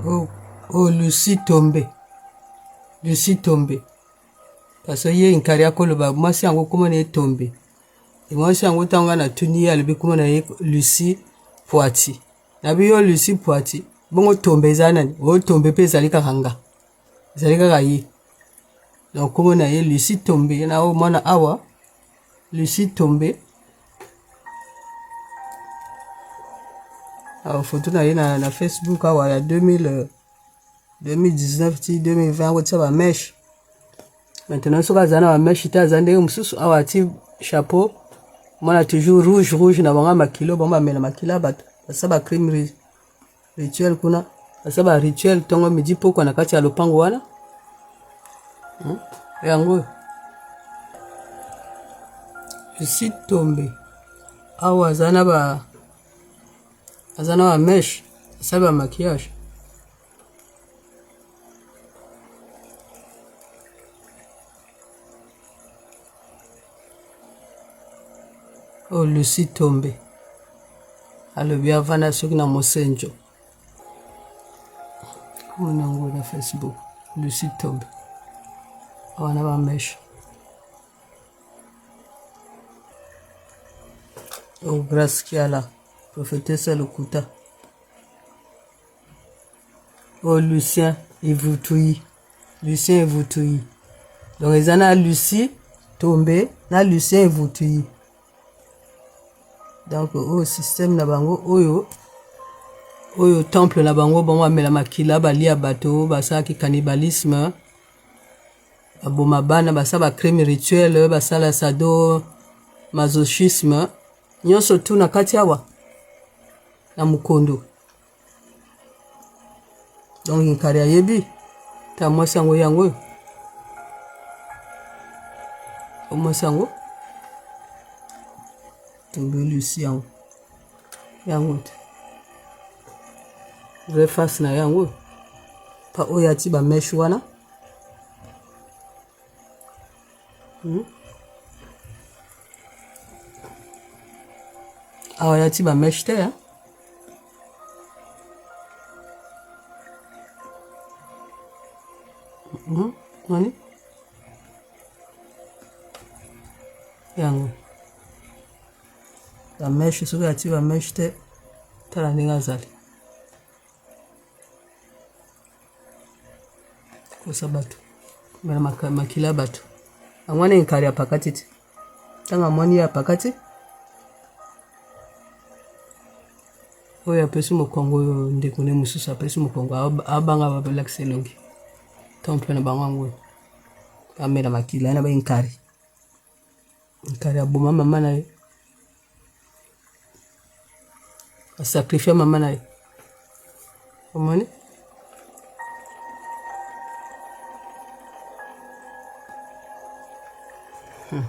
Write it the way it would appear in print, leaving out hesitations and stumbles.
Oh, oh Lucie Tombe. Lucie Tombe. Parce que ye nkari akoloba mwasi yango komona ye Tombe. Mwasi yango ntango nga natuni ye alobi komona ye Lucie Poiti. Nabi yo Lucie Poiti, bongo Tombe eza nani? Oyo Tombe mpe ezali kaka nga. Ezali kaka ye. Donc komona ye Lucie Tombe na oyo mwana awa Lucie Tombe. Awa photo na ye na, na Facebook awa ya 2000, 2019 ti 2020 akotia ba mèche. Maintenant soki aza na ba mèche te aza ndenge mosusu awa ati chapeau mwana toujours rouge rouge na bango ya makilo bango bamela makila ya bato basa ba crime rituel kuna baza ba rituel ntongo midi pokwa na kati ya lopango wana hmm? yango oyo esi tombe awa aza na ba aza na ba mèche asali ba maquillage Oyo Lucie Tombe alobi avanda soki na Mosenjo omoni yango na Facebook Lucie Tombe awa na ba mèche oyo Grace Kiala prophetesse ya lokuta oyo Lucien Ivutuyi Lucien Evutuyi donc eza na Lucie Tombe na Lucien Evutuyi donc oyo système na bango oyo oyo temple na bango bango bamela makila balia bato basalaki cannibalisme baboma bana basala bacrime rituel basala sado masochisme nyonso tu na kati awa na mokondo Donc Nkari ayebi ta mwasi yango yango oyo mwasi yango tobelusi yango yango te vraie face na yango oyo pa oyo ati ba mèche wana hmm? awa yati ba mèche te hein? Hmm? Nani? Yango. Ba mèche soki atie ba mèche te tala ndenge azali. Kosa bato. Komela makila bato. Yango wana enkari apakati te. Ntango amoni ye apakati oyo apesi mokongo oyo ndeko ne mosusu apesi mokongo abanga balakisa elongi temple na bango yango oyo bamela makila na bainkari nkari aboma mama na ye asakrifia mama na ye omoni hmm.